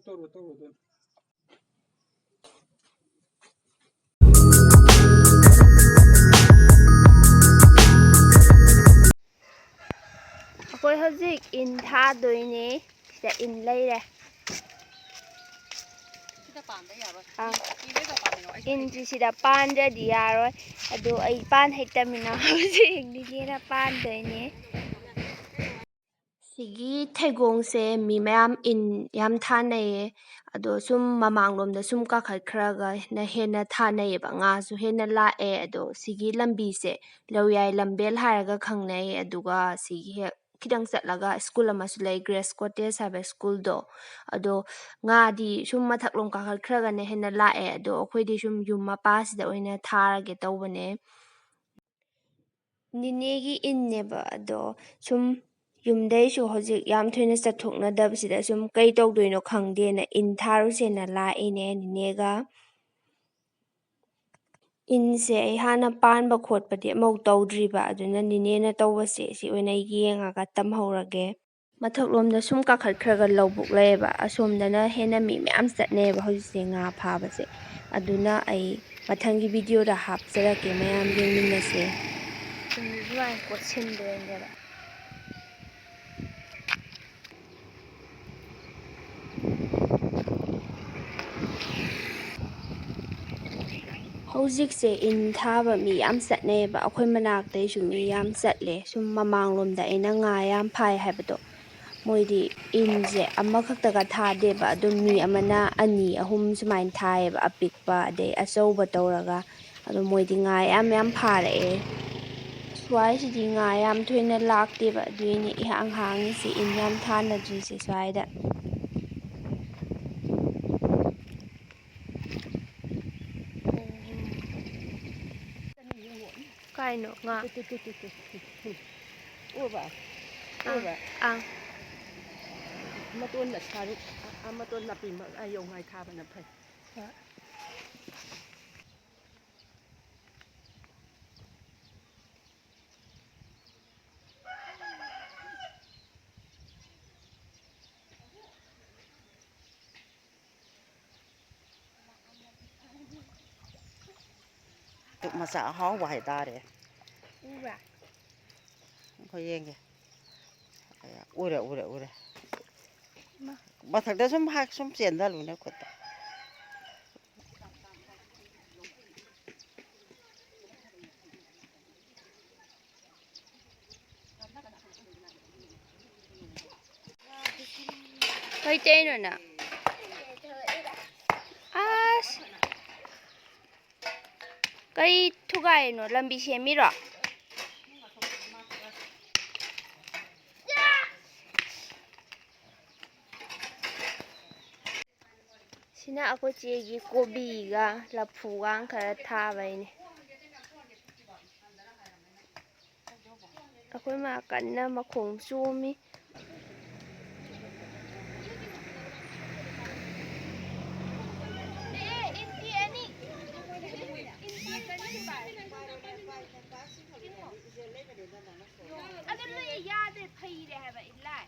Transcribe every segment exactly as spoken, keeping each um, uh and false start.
ꯇꯧꯔꯣ, ꯇꯧꯔꯣ, ꯇꯧꯔꯣ꯫ ꯑꯩꯈꯣꯏ ꯍꯧꯖꯤꯛ ꯏꯟ ꯊꯥꯗꯣꯏꯅꯦ꯫ ꯁꯤꯗ ꯏꯟ ꯂꯩꯔꯦ꯫ ꯁꯤꯗ ꯄꯥꯟꯕ ꯌꯥꯔꯣꯏ꯫ ꯑꯥ꯫ ꯏꯟ ꯂꯩꯕ ꯄꯥꯟꯕꯅꯣ? ꯑꯩꯁꯨ ꯏꯟꯁꯤ ꯁꯤꯗ ꯄꯥꯟꯗ꯭ꯔꯗꯤ ꯌꯥꯔꯣꯏ꯫ ꯑꯗꯣ ꯑꯩ ꯄꯥꯟ ꯍꯩꯇꯃꯤꯅ ꯍꯧꯖꯤꯛ ꯅꯤꯅꯦꯅ ꯄꯥꯟꯗꯣꯏꯅꯦ꯫ ꯁꯤꯒꯤ ꯊꯩꯒꯣꯡꯁꯦ ꯃꯤ ꯃꯌꯥꯝ ꯏꯟ ꯌꯥꯝ ꯊꯥꯅꯩꯌꯦ꯫ ꯑꯗꯣ ꯁꯨꯝ ꯃꯃꯥꯡꯂꯣꯝꯗ ꯁꯨꯝ ꯀꯥꯈꯠꯈ꯭ꯔꯒꯅ ꯍꯦꯟꯅ ꯊꯥꯅꯩꯌꯦꯕ꯫ ꯉꯥꯁꯨ ꯍꯦꯟꯅ ꯂꯥꯛꯑꯦ꯫ ꯑꯗꯣ ꯁꯤꯒꯤ ꯂꯝꯕꯤꯁꯦ ꯂꯧꯌꯥꯏ ꯂꯝꯕꯦꯜ ꯍꯥꯏꯔꯒ ꯈꯪꯅꯩ꯫ ꯑꯗꯨꯒ ꯁꯤꯒꯤ ꯍꯦꯛ ꯈꯤꯇꯪ ꯆꯠꯂꯒ ꯁ꯭ꯀꯨꯜ ꯑꯃꯁꯨ ꯂꯩ, ꯒ꯭ꯔꯦꯁ ꯀꯣꯇꯦꯖ ꯍꯥꯏꯕ ꯁ꯭ꯀꯨꯜꯗꯣ꯫ ꯑꯗꯣ ꯉꯥꯗꯤ ꯁꯨꯝ ꯃꯊꯛꯂꯣꯝ ꯀꯥꯈꯠꯈ꯭ꯔꯒꯅ ꯍꯦꯟꯅ ꯂꯥꯛꯑꯦ꯫ ꯑꯗꯣ ꯑꯩꯈꯣꯏꯗꯤ ꯁꯨꯝ ꯌꯨꯝ ꯃꯄꯥꯁꯤꯗ ꯑꯣꯏꯅ ꯊꯥꯔꯒꯦ ꯇꯧꯕꯅꯦ꯫ ꯅꯤꯅꯦꯒꯤ ꯏꯟꯅꯦꯕ꯫ ꯑꯗꯣ ꯁꯨꯝ ꯌꯨꯝꯗꯩꯁꯨ ꯍꯧꯖꯤꯛ ꯌꯥꯝ ꯊꯣꯏꯅ ꯆꯠꯊꯣꯛꯅꯗꯕꯁꯤꯗ ꯁꯨꯝ ꯀꯩ ꯇꯧꯗꯣꯏꯅꯣ ꯈꯪꯗꯦꯅ ꯏꯟ ꯊꯥꯔꯨꯁꯦꯅ ꯂꯥꯛꯏꯅꯦ ꯅꯤꯅꯦꯒ꯫ ꯏꯟꯁꯦ ꯑꯩ ꯍꯥꯟꯅ ꯄꯥꯟꯕ ꯈꯣꯠꯄꯗꯤ ꯑꯃꯐꯥꯎ ꯇꯧꯗ꯭ꯔꯤꯕ, ꯑꯗꯨꯅ ꯅꯤꯅꯦꯅ ꯇꯧꯕꯁꯦ ꯁꯤ ꯑꯣꯏꯅ ꯌꯦꯡꯉꯒ ꯇꯝꯍꯧꯔꯒꯦ꯫ ꯃꯊꯛꯂꯣꯝꯗ ꯁꯨꯝ ꯀꯥꯈꯠꯈ꯭ꯔꯒ ꯂꯧꯕꯨꯛ ꯂꯩꯌꯦꯕ꯫ ꯑꯁꯣꯝꯗꯅ ꯍꯦꯟꯅ ꯃꯤ ꯃꯌꯥꯝ ꯆꯠꯅꯩꯌꯦꯕ ꯍꯧꯖꯤꯛꯁꯦ ꯉꯥ ꯐꯥꯕꯁꯦ꯫ ꯑꯗꯨꯅ ꯑꯩ ꯃꯊꯪꯒꯤ ꯚꯤꯗꯤꯑꯣꯗ ꯍꯥꯞꯆꯔꯛꯀꯦ, ꯃꯌꯥꯝ ꯌꯦꯡꯃꯤꯟꯅꯁꯦ꯫ ꯁꯨꯃꯥꯏꯅ ꯀꯣꯠꯁꯤꯟꯗꯣꯏꯅꯦꯕ꯫ ꯍꯧꯖꯤꯛꯁꯦ ꯏꯟ ꯊꯥꯕ ꯃꯤ ꯌꯥꯝ ꯆꯠꯅꯩꯌꯦꯕ꯫ ꯑꯩꯈꯣꯏ ꯃꯅꯥꯛꯇꯩꯁꯨ ꯃꯤ ꯌꯥꯝ ꯆꯠꯂꯦ꯫ ꯁꯨꯝ ꯃꯃꯥꯡꯂꯣꯝꯗ ꯑꯩꯅ ꯉꯥ ꯌꯥꯝ ꯐꯥꯏ ꯍꯥꯏꯕꯗꯣ, ꯃꯣꯏꯗꯤ ꯏꯟꯁꯦ ꯑꯃꯈꯛꯇꯒ ꯊꯥꯗꯦꯕ, ꯑꯗꯨꯝ ꯃꯤ ꯑꯃꯅ ꯑꯅꯤ, ꯑꯍꯨꯝ ꯁꯨꯃꯥꯏꯅ ꯊꯥꯏꯌꯦꯕ, ꯑꯄꯤꯛꯄ ꯑꯗꯩ ꯑꯆꯧꯕ ꯇꯧꯔꯒ꯫ ꯑꯗꯣ ꯃꯣꯏꯗꯤ ꯉꯥ ꯌꯥꯝ ꯌꯥꯝ ꯐꯥꯔꯛꯑꯦ꯫ ꯁ꯭ꯋꯥꯏꯁꯤꯗꯤ ꯉꯥ ꯌꯥꯝ ꯊꯣꯏꯅ ꯂꯥꯛꯇꯦꯕ, ꯑꯗꯨꯏꯅꯦ ꯏꯍꯥꯡ ꯍꯥꯡꯉꯤꯁꯦ, ꯏꯟ ꯌꯥꯝ ꯊꯥꯅꯗ꯭ꯔꯤꯁꯦ ꯁ꯭ꯋꯥꯏꯗ꯫ ꯀꯥꯏꯅꯣ ꯉꯥ? ꯇꯨ, ꯇꯨ, ꯇꯨ, ꯇꯨ, ꯇꯨ, ꯇꯨ꯫ ꯎꯔꯕ? ꯑꯥ, ꯎꯔꯕ? ꯑꯥ꯫ ꯃꯇꯣꯟꯗ ꯁꯥꯔꯨꯛ, ꯑ, ꯑ, ꯃꯇꯣꯟ ꯅꯥꯄꯤ ꯃ-, ꯑ, ꯌꯣꯡꯉꯥꯏ ꯊꯥꯕꯅ ꯐꯩ꯫ ꯍꯣꯏ꯫ ꯃꯆꯥ ꯑꯍꯥꯎꯕ ꯍꯥꯏꯇꯥꯔꯦ꯫ ꯎꯕ꯭ꯔꯥ? ꯑꯩꯈꯣꯏ ꯌꯦꯡꯒꯦ꯫ ꯎꯔꯦ, ꯎꯔꯦ, ꯎꯔꯦ꯫ ꯏꯃꯥ꯫ ꯃꯊꯛꯇ ꯁꯨꯝ ꯍꯥꯛ ꯁꯨꯝ ꯆꯦꯟꯗꯜꯂꯨꯅꯦ ꯈꯨꯠꯇ꯫ ꯀꯩ ꯇꯧꯔꯤꯅꯣ ꯅꯪ? ꯑꯁ! ꯀꯩ ꯊꯨꯒꯥꯏꯔꯤꯅꯣ? ꯂꯝꯕꯤ ꯁꯦꯝꯃꯤꯔꯣ? ꯁꯤꯅ ꯑꯩꯈꯣꯏ ꯆꯦꯒꯤ ꯀꯣꯕꯤꯒ ꯂꯐꯨꯒ ꯈꯔ ꯊꯥꯕꯩꯅꯦ꯫ ꯑꯩꯈꯣꯏ ꯃꯥ ꯀꯟꯅ ꯃꯈꯣꯡ ꯆꯣꯝꯃꯤ꯫ ꯑꯗꯨ ꯅꯣꯏ ꯌꯥꯗꯦ, ꯐꯩꯔꯦ ꯍꯥꯏꯕ ꯏꯂꯥꯏ꯫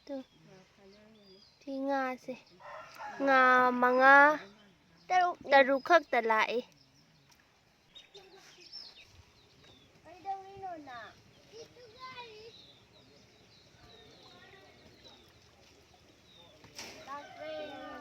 ꯇꯨ꯫ ꯁꯤ ꯉꯥꯁꯦ꯫ ꯉꯥ ꯃꯉꯥ, ꯇꯔꯨꯛ, ꯇꯔꯨꯛ ꯈꯛꯇ ꯂꯥꯛꯏ꯫ ꯀꯩꯗꯧꯔꯤꯅꯣ ꯅꯪ? ꯂꯥꯛꯇ꯭ꯔꯦ ꯉꯥ꯫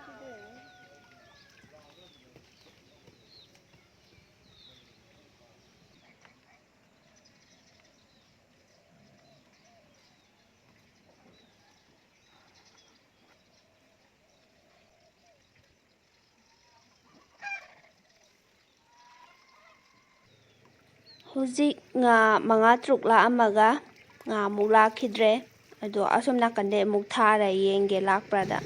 ꯍꯧꯖꯤꯛ ꯉꯥ ꯃꯉꯥ ꯇꯔꯨꯛ ꯂꯥꯛꯑꯝꯃꯒ ꯉꯥ ꯑꯃꯨꯛ ꯂꯥꯛꯈꯤꯗ꯭ꯔꯦ꯫ ꯑꯗꯣ ꯑꯁꯣꯝ ꯅꯥꯀꯟꯗꯩ ꯑꯃꯨꯛ ꯊꯥꯔ ꯌꯦꯡꯒꯦ ꯂꯥꯛꯄ꯭ꯔꯥꯗ꯫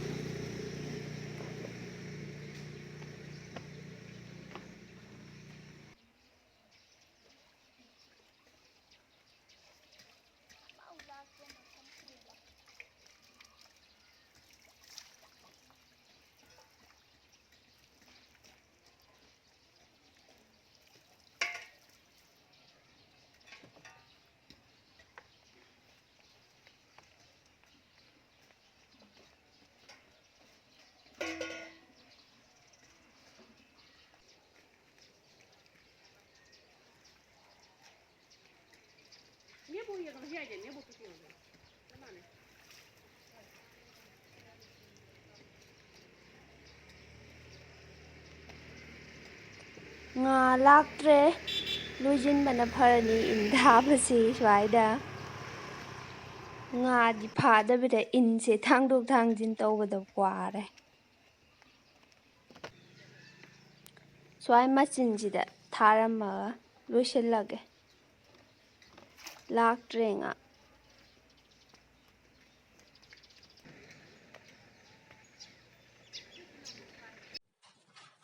ꯉꯥ ꯂꯥꯛꯇ꯭ꯔꯦ꯫ ꯂꯣꯏꯁꯤꯟꯕꯅ ꯐꯔꯅꯤ ꯏꯟ ꯊꯥꯕꯁꯤ ꯁ꯭ꯋꯥꯏꯗ꯫ ꯉꯥꯗꯤ ꯐꯥꯗꯕꯤꯗ ꯏꯟꯁꯦ ꯊꯥꯡꯗꯣꯛ ꯊꯥꯡꯖꯤꯟ ꯇꯧꯕꯗ ꯋꯥꯔꯦ꯫ ꯁ꯭ꯋꯥꯏ ꯃꯆꯤꯟꯁꯤꯗ ꯊꯥꯔꯝꯃꯒ ꯂꯣꯏꯁꯤꯜꯂꯒꯦ꯫ ꯂꯥꯛꯇ꯭ꯔꯦ ꯉꯥ꯫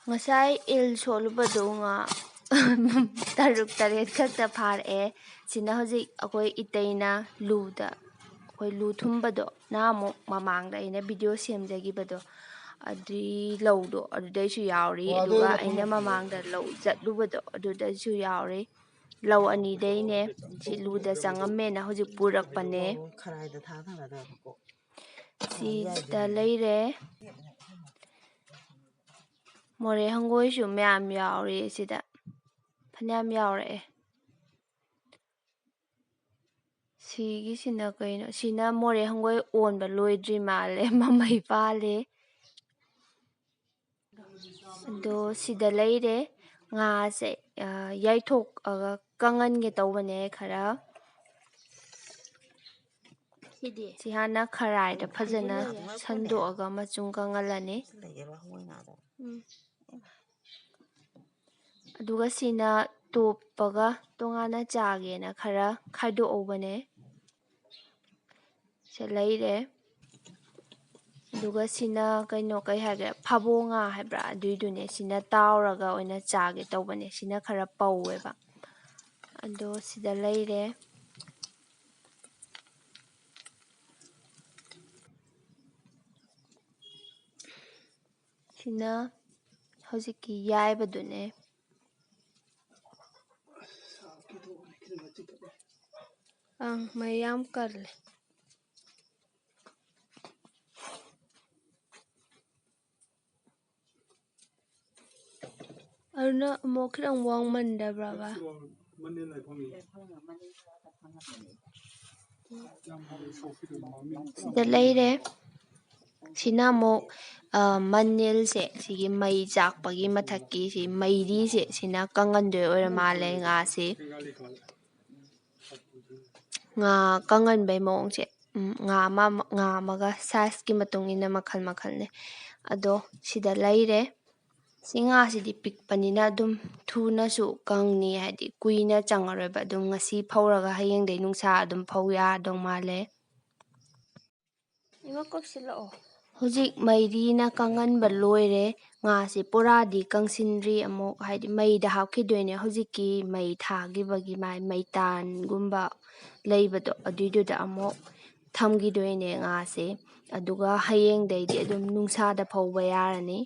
ꯉꯁꯥꯏ ꯏꯜ ꯁꯣꯜꯂꯨꯕꯗꯣ ꯉꯥ ꯇꯔꯨꯛ ꯇꯔꯦꯠ ꯈꯛꯇ ꯐꯥꯔꯛꯑꯦ꯫ ꯁꯤꯅ ꯍꯧꯖꯤꯛ ꯑꯩꯈꯣꯏ ꯏꯇꯩꯅ ꯂꯨꯗ, ꯑꯩꯈꯣꯏ ꯂꯨ ꯊꯨꯝꯕꯗꯣ, ꯅꯍꯥꯟꯃꯨꯛ ꯃꯃꯥꯡꯗ ꯑꯩꯅ ꯚꯤꯗꯤꯑꯣ ꯁꯦꯝꯖꯈꯤꯕꯗꯣ, ꯑꯗꯨꯏ ꯂꯧꯗꯣ ꯑꯗꯨꯗꯩꯁꯨ ꯌꯥꯎꯔꯤ꯫ ꯑꯣ, ꯑꯗꯨ ꯑꯗꯨꯒ ꯑꯩꯅ ꯃꯐꯝꯗ ꯃꯃꯥꯡꯗ ꯂꯧ ꯆꯠꯂꯨꯕꯗꯣ ꯑꯗꯨꯗꯩꯁꯨ ꯌꯥꯎꯔꯤ꯫ ꯂꯧ ꯑꯅꯤꯗꯩꯅꯦ꯫ ꯁꯤ ꯂꯨꯗ ꯆꯪꯉꯝꯃꯦꯅ ꯍꯧꯖꯤꯛ ꯄꯨꯔꯛꯄꯅꯦ꯫ ꯈꯔꯥꯏꯗ ꯊꯥ ꯊꯥꯔꯗꯕꯀꯣ꯫ ꯁꯤꯗ ꯂꯩꯔꯦ꯫ ꯃꯣꯔꯦ ꯍꯪꯒꯣꯏꯁꯨ ꯃꯌꯥꯝ ꯌꯥꯎꯔꯤ ꯁꯤꯗ꯫ ꯐꯅꯌꯥꯝ ꯌꯥꯎꯔꯛꯑꯦ꯫ ꯁꯤꯒꯤꯁꯤꯅ ꯀꯩꯅꯣ? ꯁꯤꯅ ꯃꯣꯔꯦ ꯍꯪꯒꯣꯏ ꯑꯣꯟꯕ ꯂꯣꯏꯗ꯭ꯔꯤ ꯃꯥꯜꯂꯦ꯫ ꯃꯃꯩ ꯄꯥꯜꯂꯦ꯫ ꯑꯗꯣ ꯁꯤꯗ ꯂꯩꯔꯦ꯫ ꯉꯥꯁꯦ, ꯑ, ꯌꯥꯏꯊꯣꯛꯑꯒ ꯀꯪꯍꯟꯒꯦ ꯇꯧꯕꯅꯦ ꯈꯔ꯫ ꯁꯤꯗꯤ? ꯁꯤ ꯍꯥꯟꯅ ꯈꯔꯥꯏꯗ ꯐꯖꯅ ꯁꯟꯗꯣꯛꯑꯒ ꯃꯆꯨꯝ ꯀꯪꯍꯜꯂꯅꯤ꯫ ꯁꯤ ꯂꯩꯒꯦꯔꯣ ꯍꯪꯉꯣꯏ ꯉꯥꯗꯣ? ꯎꯝ꯫ ꯑꯗꯨꯒ ꯁꯤꯅ ꯇꯣꯞꯄꯒ ꯇꯣꯉꯥꯟꯅ ꯆꯥꯒꯦꯅ ꯈꯔ ꯈꯥꯏꯗꯣꯛꯍꯧꯕꯅꯦ꯫ ꯁꯤ ꯂꯩꯔꯦ꯫ ꯑꯗꯨꯒ ꯁꯤꯅ ꯀꯩꯅꯣ, ꯀꯩ ꯍꯥꯏꯒꯦ, ꯐꯥꯕꯣ ꯉꯥ ꯍꯥꯏꯕ꯭ꯔꯥ, ꯑꯗꯨꯏꯗꯨꯅꯦ꯫ ꯁꯤꯅ ꯇꯥꯎꯔꯒ ꯑꯣꯏꯅ ꯆꯥꯒꯦ ꯇꯧꯕꯅꯦ꯫ ꯁꯤꯅ ꯈꯔ ꯄꯧꯋꯦꯕ꯫ ꯑꯗꯣ ꯁꯤꯗ ꯂꯩꯔꯦ꯫ ꯁꯤꯅ ꯍꯧꯖꯤꯛꯀꯤ ꯌꯥꯏꯕꯗꯨꯅꯦ꯫ ꯑꯪ, ꯃꯩ ꯌꯥꯝ ꯀꯜꯂꯦ꯫ ꯑꯗꯨꯅ ꯑꯃꯨꯛ ꯈꯤꯇꯪ ꯋꯥꯡꯃꯟꯗꯕ꯭ꯔꯕ? ꯁꯤꯗ ꯂꯩꯔꯦ꯫ ꯁꯤꯅ ꯑꯃꯨꯛ, ꯑ, ꯃꯅꯤꯜꯁꯦ, ꯁꯤꯒꯤ ꯃꯩ ꯆꯥꯛꯄꯒꯤ ꯃꯊꯛꯀꯤ ꯁꯤ ꯃꯩꯔꯤꯁꯦ, ꯁꯤꯅ ꯀꯪꯍꯟꯗꯣꯏ ꯑꯣꯏꯔ ꯃꯥꯜꯂꯦ ꯉꯥꯁꯤ꯫ ꯉꯥ ꯀꯪꯍꯟꯕꯩ ꯃꯑꯣꯡꯁꯦ, ꯎꯝ, ꯉꯥ ꯑꯃ, ꯉꯥ ꯑꯃꯒ sizeꯀꯤ ꯃꯇꯨꯡ ꯏꯟꯅ ꯃꯈꯜ ꯃꯈꯜꯅꯦ꯫ ꯑꯗꯣ ꯁꯤꯗ ꯂꯩꯔꯦ꯫ ꯁꯤ ꯉꯥꯁꯤꯗꯤ ꯄꯤꯛꯄꯅꯤꯅ ꯑꯗꯨꯝ ꯊꯨꯅꯁꯨ ꯀꯪꯅꯤ, ꯍꯥꯏꯗꯤ ꯀꯨꯏꯅ ꯆꯪꯉꯔꯣꯏꯕ꯫ ꯑꯗꯨꯝ ꯉꯁꯤ ꯐꯧꯔꯒ ꯍꯌꯦꯡꯗꯩ ꯅꯨꯡꯁꯥ ꯑꯗꯨꯝ ꯐꯧ ꯌꯥꯗꯧ ꯃꯥꯜꯂꯦ꯫ ꯏꯃꯥ, ꯀꯣꯛꯁꯤꯜꯂꯛꯑꯣ꯫ ꯍꯧꯖꯤꯛ ꯃꯩꯔꯤꯅ ꯀꯪꯍꯟꯕ ꯂꯣꯏꯔꯦ꯫ ꯉꯥꯁꯤ ꯄꯨꯔꯥꯗꯤ ꯀꯪꯁꯤꯟꯗ꯭ꯔꯤ, ꯑꯃꯨꯛ ꯍꯥꯏꯗꯤ ꯃꯩꯗ ꯍꯥꯞꯈꯤꯗꯣꯏꯅꯦ꯫ ꯍꯧꯖꯤꯛꯀꯤ ꯃꯩ ꯊꯥꯈꯤꯕꯒꯤ ꯃꯥꯏ ꯃꯩꯇꯥꯟꯒꯨꯝꯕ ꯂꯩꯕꯗꯣ, ꯑꯗꯨꯏꯗꯨꯗ ꯑꯃꯨꯛ ꯊꯝꯈꯤꯗꯣꯏꯅꯦ ꯉꯥꯁꯦ꯫ ꯑꯗꯨꯒ ꯍꯌꯦꯡꯗꯩꯗꯤ ꯑꯗꯨꯝ ꯅꯨꯡꯁꯥꯗ ꯐꯧꯕ ꯌꯥꯔꯅꯤ꯫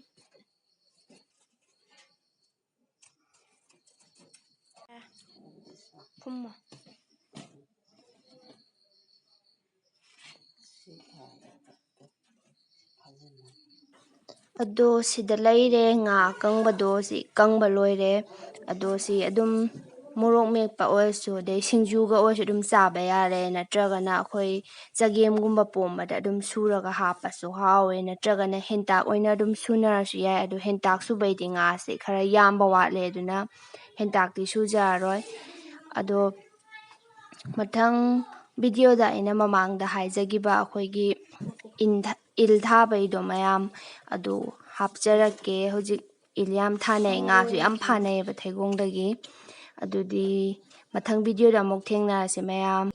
ꯐꯨꯝꯃꯣ꯫ ꯑꯗꯣ ꯁꯤꯗ ꯂꯩꯔꯦ ꯉꯥ ꯑꯀꯪꯕꯗꯣ, ꯁꯤ ꯀꯪꯕ ꯂꯣꯏꯔꯦ꯫ ꯑꯗꯣ ꯁꯤ ꯑꯗꯨꯝ ꯃꯣꯔꯣꯛ ꯃꯦꯠꯄ ꯑꯣꯏꯔꯁꯨ, ꯑꯗꯩ ꯁꯤꯡꯖꯨꯒ ꯑꯣꯏꯔꯁꯨ ꯑꯗꯨꯝ ꯆꯥꯕ ꯌꯥꯔꯦ, ꯅꯠꯇ꯭ꯔꯒꯅ ꯑꯩꯈꯣꯏ ꯆꯒꯦꯝꯒꯨꯝꯕ ꯄꯣꯝꯕꯗ ꯑꯗꯨꯝ ꯁꯨꯔꯒ ꯍꯥꯞꯄꯁꯨ ꯍꯥꯎꯋꯦ, ꯅꯠꯇ꯭ꯔꯒꯅ ꯍꯦꯟꯇꯥꯛ ꯑꯣꯏꯅ ꯑꯗꯨꯝ ꯁꯨꯅꯔꯁꯨ ꯌꯥꯏ꯫ ꯑꯗꯣ ꯍꯦꯟꯇꯥꯛ ꯁꯨꯕꯩꯗꯤ ꯉꯥꯁꯦ ꯈꯔ ꯌꯥꯝꯕ ꯋꯥꯠꯂꯦ, ꯑꯗꯨꯅ ꯍꯦꯟꯇꯥꯛꯇꯤ ꯁꯨꯖꯔꯔꯣꯏ꯫ ꯑꯗꯣ ꯃꯊꯪ videoꯗ ꯑꯩꯅ ꯃꯃꯥꯡꯗ ꯍꯥꯏꯖꯈꯤꯕ ꯑꯩꯈꯣꯏꯒꯤ ꯏꯟ ꯊ-, ꯏꯜ ꯊꯥꯕꯩꯗꯣ ꯃꯌꯥꯝ ꯑꯗꯨ ꯍꯥꯞꯆꯔꯛꯀꯦ꯫ ꯍꯧꯖꯤꯛ ꯏꯜ ꯌꯥꯝ ꯊꯥꯅꯩ, ꯉꯥꯁꯨ ꯌꯥꯝ ꯐꯥꯅꯩꯌꯦꯕ ꯊꯩꯒꯣꯡꯗꯒꯤ꯫ ꯑꯗꯨꯗꯤ ꯃꯊꯪ videoꯗ ꯑꯃꯨꯛ ꯊꯦꯡꯅꯔꯁꯤ ꯃꯌꯥꯝ꯫